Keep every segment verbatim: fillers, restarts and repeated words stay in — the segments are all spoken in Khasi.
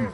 Ki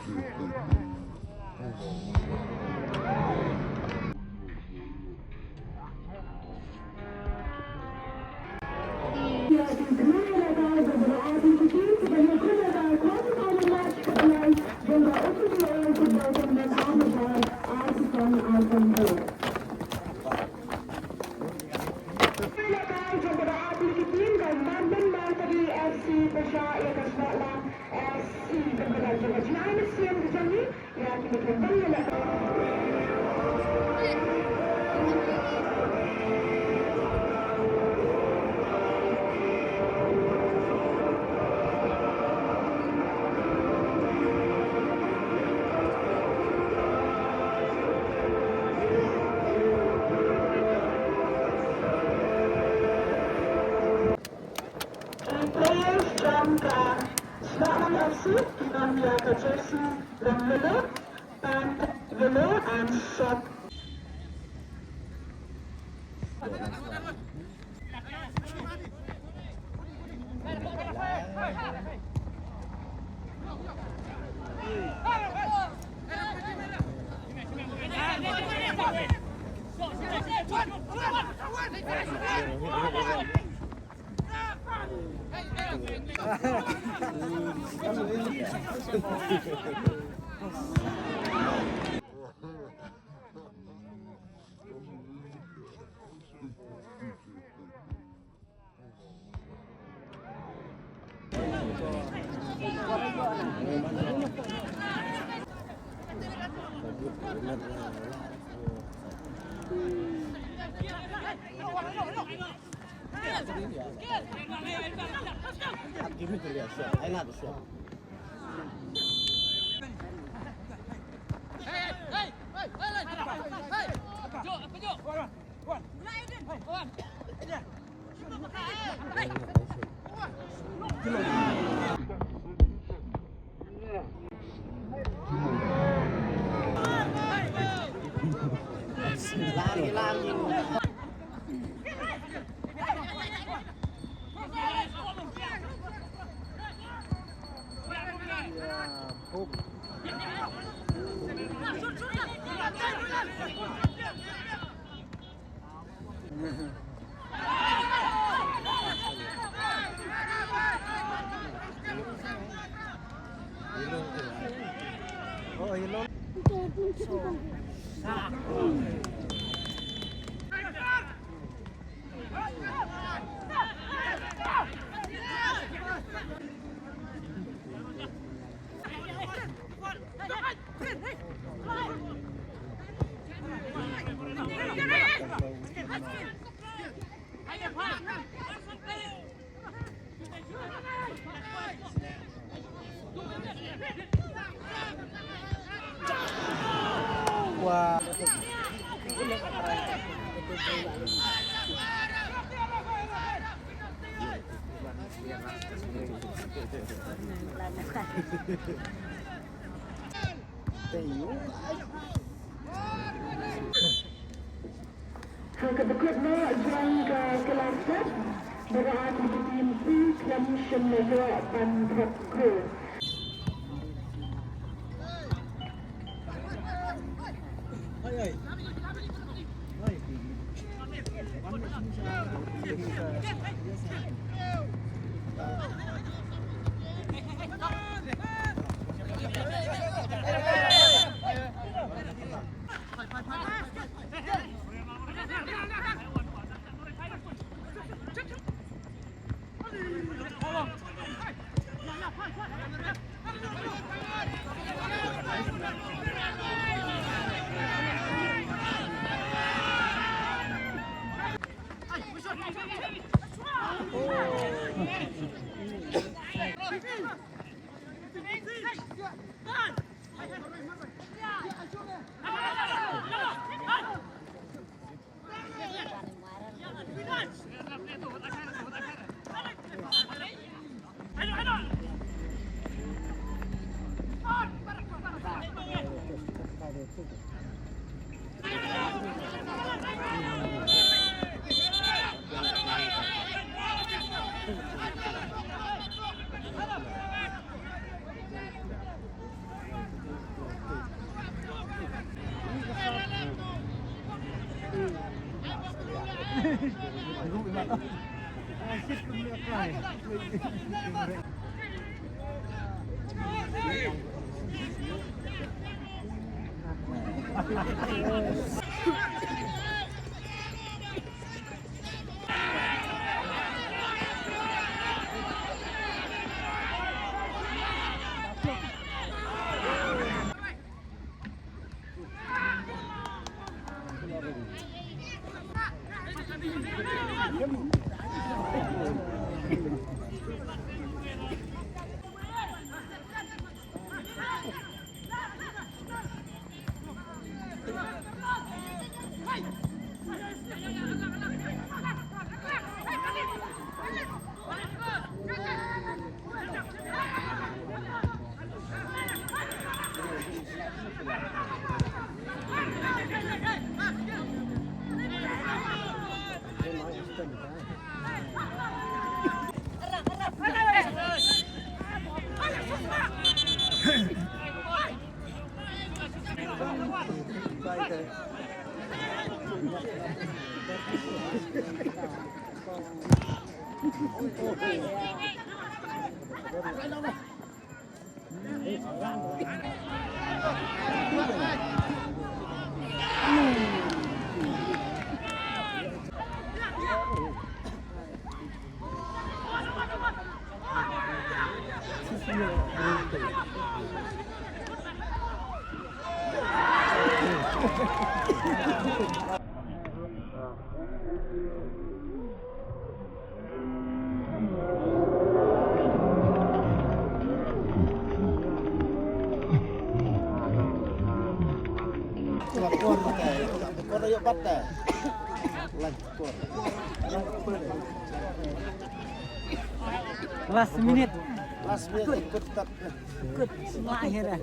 players jong ka Shnong F C ki don ïa ka jersey rong yellow, pant yellow and short. Ha ka dkhot noh jong ka Kyllalyngkot, ba la ai ha ka team C khlem shym la ïoh ban thok goal. Last minute. Last minute ikut tat. Ikut semua akhirnya.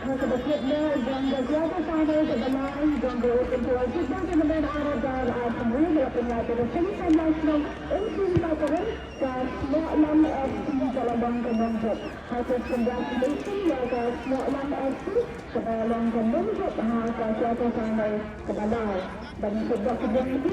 Ha kaba kut na jong ka quarter final kaba lai jong ka Open Tour Football Tournament arhajar arphew hynriew, la pynïaid da ka semi final jong N C Bakaran, ka Snohlan F C ka la long ka nongjop. Ha ka congratulation ïa ka Snohlan F C kaba long ka nongjop ha ka quarter final kaba lai. Ban kut bok ka jong ki